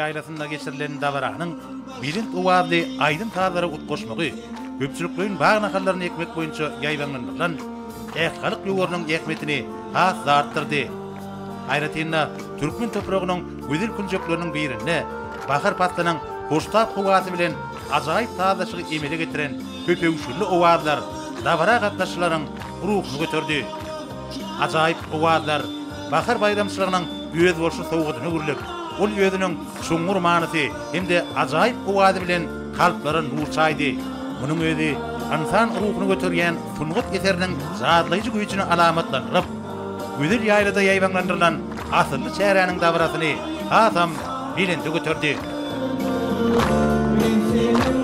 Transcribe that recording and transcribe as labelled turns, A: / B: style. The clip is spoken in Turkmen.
A: ýaýlasynda geçirilen dabaranyň belent owazly aýdym-sazlara utgaşmagy köpçülikleýin bag nahallaryny ekmek boýunça ýaýbaňlandyrylan ählihalk ýowarynyň ähmiýetini has-da artdyrdy. Aýratyn-da, türkmen topragynyň gözel künjekleriniň birinde bahar paslynyň hoştap howasy bilen ajaýyp sazlaşygy emele getiren köpöwüşginli owazlar dabara gatnaşyjylaryň ruhuny göterdi. Ajaýyp owazlar bahar baýramçylygynyň özboluşly sowgadyna öwrülip, ol özüniň çuňňur manysy hem-de ajaýyp owazy bilen kalplara nur çaýdy. Munuň özi ynsan ruhuny göterýän sungat eseriniň jadylaýjy güýjüni alamatlandyryp, gözel ýaýlada ýaýbaňlandyrylan asylly çäräniň dabarasyny hasam belende göterdi.
B: Men seniň.